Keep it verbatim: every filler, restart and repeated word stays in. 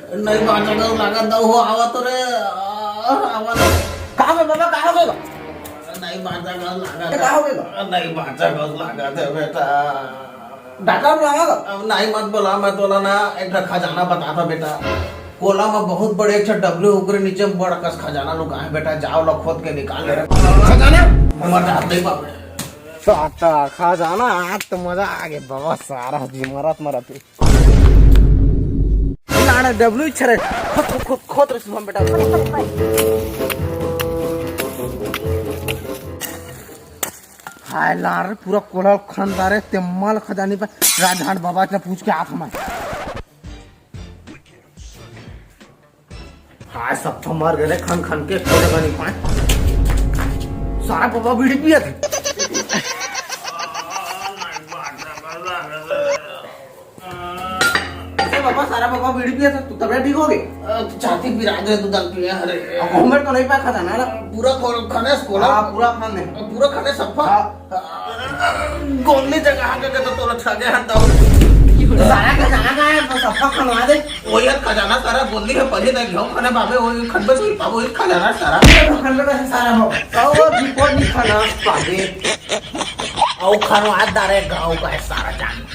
नहीं बांचा गस लागत, दऊ हो, आवा तो रे, आ, आवा तो। का हो बाबा, का हो गए? नहीं बांचा गस लागत। ए, का हो गए? नहीं बांचा गस लागत हे बेटा। डॉक्टर बुलावा का? अब नहीं, मत बोला, मैं तोला ना एक ठा खजाना बताथंव बेटा। कोला में बहुत बड़े एक ठा डबरी, ओकरे नीचे में बड़ कस खजाना लुकाए हे बेटा, जा ओला खोद के निकाल ले रे। खजाना? मर जात नहीं बाप रे। साता खजाना, आज तो मजा आ गया बाबा, सारा जी मरत मरत। लाड़ा डबलू इच्छा रे। खोद, खोद, खोद, खोद रे शुभम बेटा। हाय लाड़ रे, पूरा कोला खन डारे, ते माल खजानी पे राजहाट बाबा से पूछ के आत हमारे। हाय, सब तो मर गए रे, खन खन के, कोई जगह नहीं पाए। सारा बाबा बीड़ी पिया था। अरे बाबा, सारा बाबा बीड़ी पिया था, तू तबियत ठीक हो गई? अ, छाती पिरात हे, तू दल पिया, अरे। अब घूमे तो नहीं पाया खजाना ना? पूरा खोल, खने से खोला। हाँ, पूरा खने। पूरा खने सफा। हाँ। गोली जगह आके के तो तोला ठगे हन तो। सारा खजाना का है, तो सबका खनवा दे। वो यार खजाना सारा गोली है, पहले तक घेऊ खने बाबे, वो खनबे से पाबो, ये खजाना सारा। ये तो खनबे से सारा हो। और वो रिपोर्ट नहीं खाना पाबे। और खनवा डारे गाँव का है सारा जान।